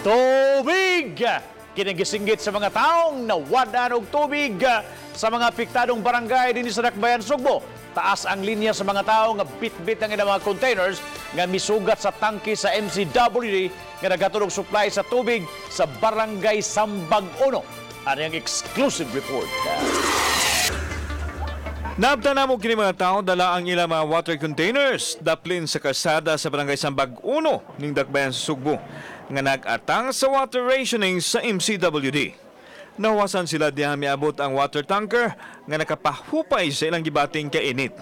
Tubig! Kini ang gisinggit sa mga taong nawad-an og tubig sa mga apektadong barangay dinhi sa Dakbayan, Sugbo. Taas ang linya sa mga tao nga bitbit ang ilang mga containers nga misugat sa tangke sa MCWD nga naghatod og supply sa tubig sa Barangay Sambag 1. Ano ang exclusive report? Naabtan namo kini mga tao dala ang ilang mga water containers daplin sa kalsada sa Barangay Sambag 1 ning Dakbayan sa Sugbo nga nag-atang sa water rationing sa MCWD. Nahuwasan sila diha miabot ang water tanker nga nakapahupay sa ilang gibating kainit.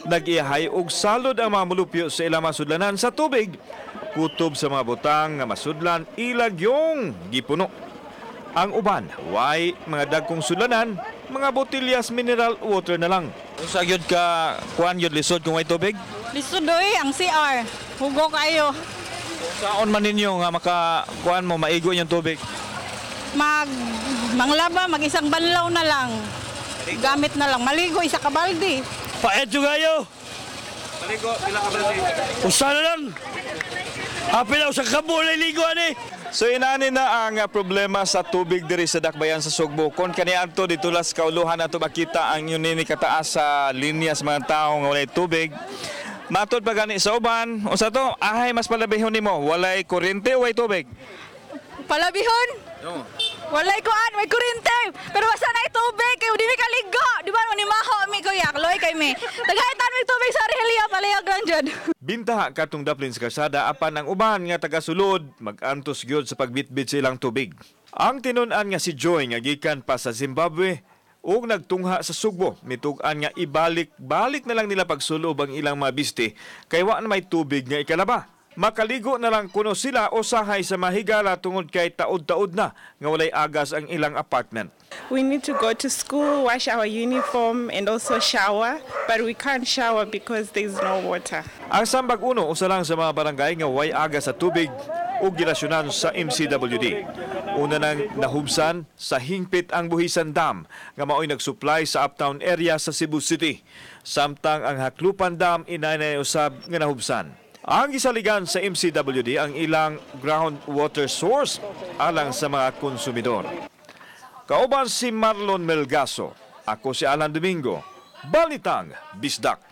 Nag-iyahay og salod ang mga mulupyo sa ilang masudlanan sa tubig, kutob sa mga butang nga masudlan ilag yung gipuno. Ang uban, way mga dagkong sudlanan, mga botilyas mineral water na lang. Unsa gyud ka kuan gyud lisod kung way tubig? Lisod oy ang CR. Hugo kayo. Saon man ninyo nga maka kuan mo maigo inyong tubig? Mag manglaba, mag isang banlaw na lang. Gamit na lang. Maligo isa ka balde. Paedyo kayo. Maligo pila ka balde? Usa na lang. Apil na usa ka bulan ligo ani. So inani na ang problema sa tubig diri sa Dakbayan sa Sugbo. Kon kaniadto dito las kauluhan nato makita ang yun ni kataas sa linya sa mga tao nga walay tubig. Matod pa gani sa uban, unsa to? Ahay mas palabihon nimo, walay kuryente o way tubig? Palabihon? Walay kuan, may kurente. Pero basta na tubig kay di mi kaligo. Di ba ni maho mi kuya, loy kay mi. Tagaitan mi tubig sa Argelia, palayag lang jud. Bintaha katong daplin sa kalsada apan ang uban nga taga-sulod magantos gyud sa pagbitbit sa ilang tubig. Ang tinun-an nga si Joy nga gikan pa sa Zimbabwe ug nagtungha sa Sugbo, mitug-an nga ibalik-balik na lang nila pagsulob ang ilang mga biste kay wa na may tubig nga ikalaba. Makaligo na lang kuno sila o sahay sa mahigala tungod kay taod-taod na nga walay agas ang ilang apartment. We need to go to school, wash our uniform, and also shower, but we can't shower because there's no water. Ang Sambag Uno usa lang sa mga barangay nga way agas sa tubig ug girasyonan sa MCWD. Una nang nahubsan sa hingpit ang Buhisan Dam nga maoy nagsupply sa uptown area sa Cebu City. Samtang ang Jaclupan Dam inay usab nga nahubsan. Ang gisaligan sa MCWD ang ilang groundwater source alang sa mga konsumidor. Kauban si Marlon Melgaso. Ako si Alan Domingo. Balitang Bisdak.